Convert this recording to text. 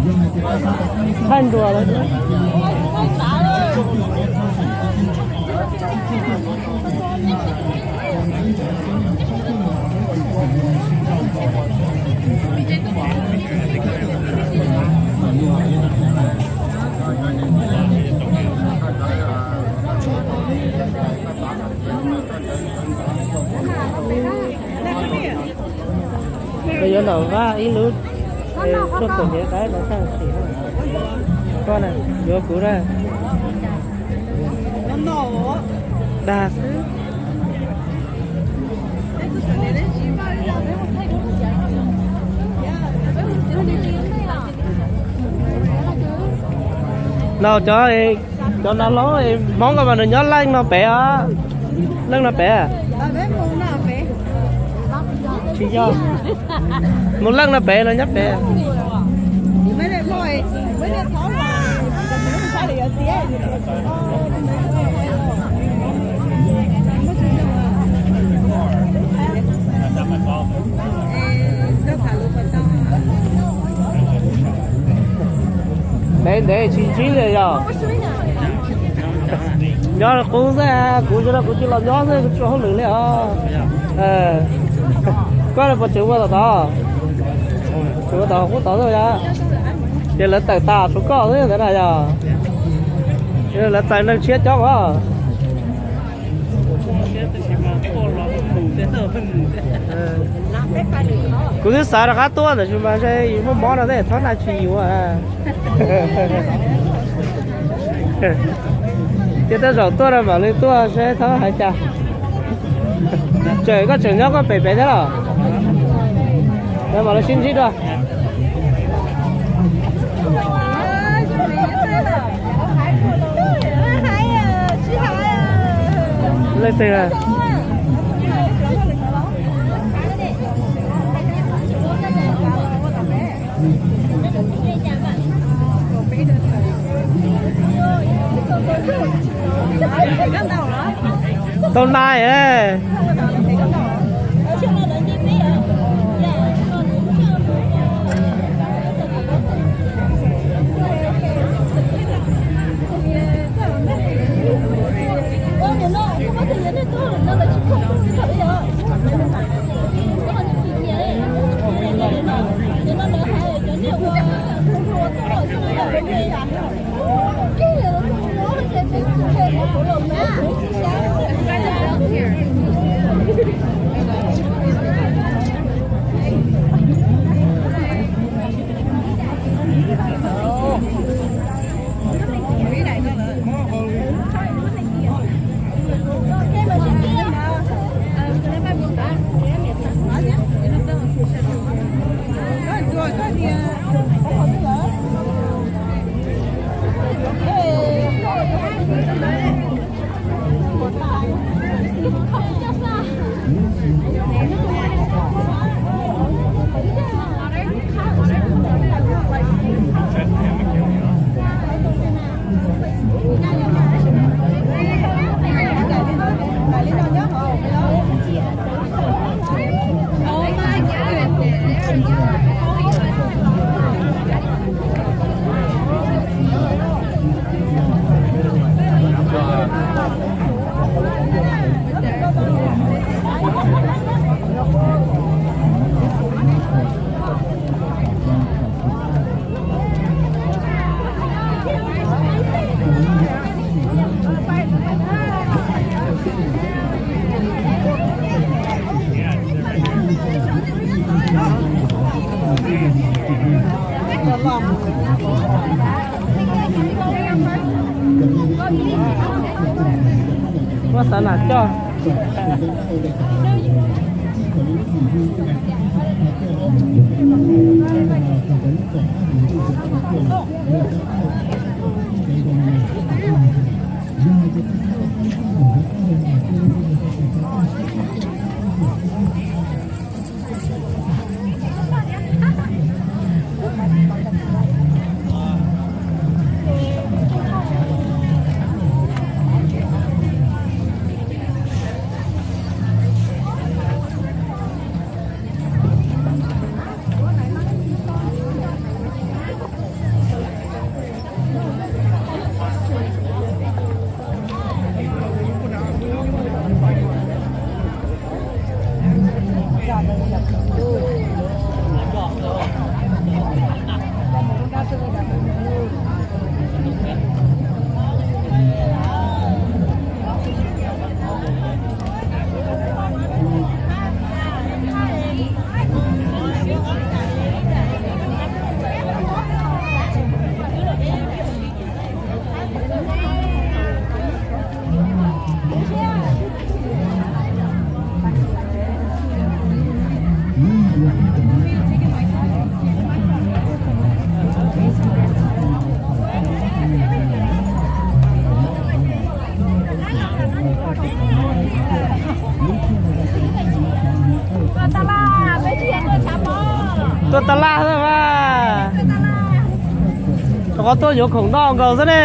Thaij nruas lawm. Yuav ntaus vaj ib lub, tuaj txog ntiav qaib los tag sim. Koj na, yuav kuv na. Dag xwb. Los cov, cov no hlob Hmoob ko mas nws nyob leej no pem os. Leej no pem. Tsis yog. Mus leej no pem los nyob pem. Ntev ntev tsis ntsib li yog. Nyob qub xwb, kuv zoo no kuv tsis los nyob xwb, kuv tsis ua hauj lwm li os. Koj puas tseem ua tom tod? Tseem ua tom qub tod xwb yog? Ces lawv tawm tas tshuav koj xwb ntawd na yog? Lawv txais neeg tshiab coob os. Kuv twb xav rov qab tuaj tab sis mas ntshe yus muaj mob no thiaj txhob hais tsis yuav. Ces tej zaum tuaj no mam li tuaj saib txhob hais cas. Tseem, koj tseem nyob koj pem pem thiab los? Mam li sib ntsib dua. Leej twg? Tau nai. Muab xav nas coj. Tas laj xwb mas. Rov qab tuaj yuav khoom noj nkaus xwb ne.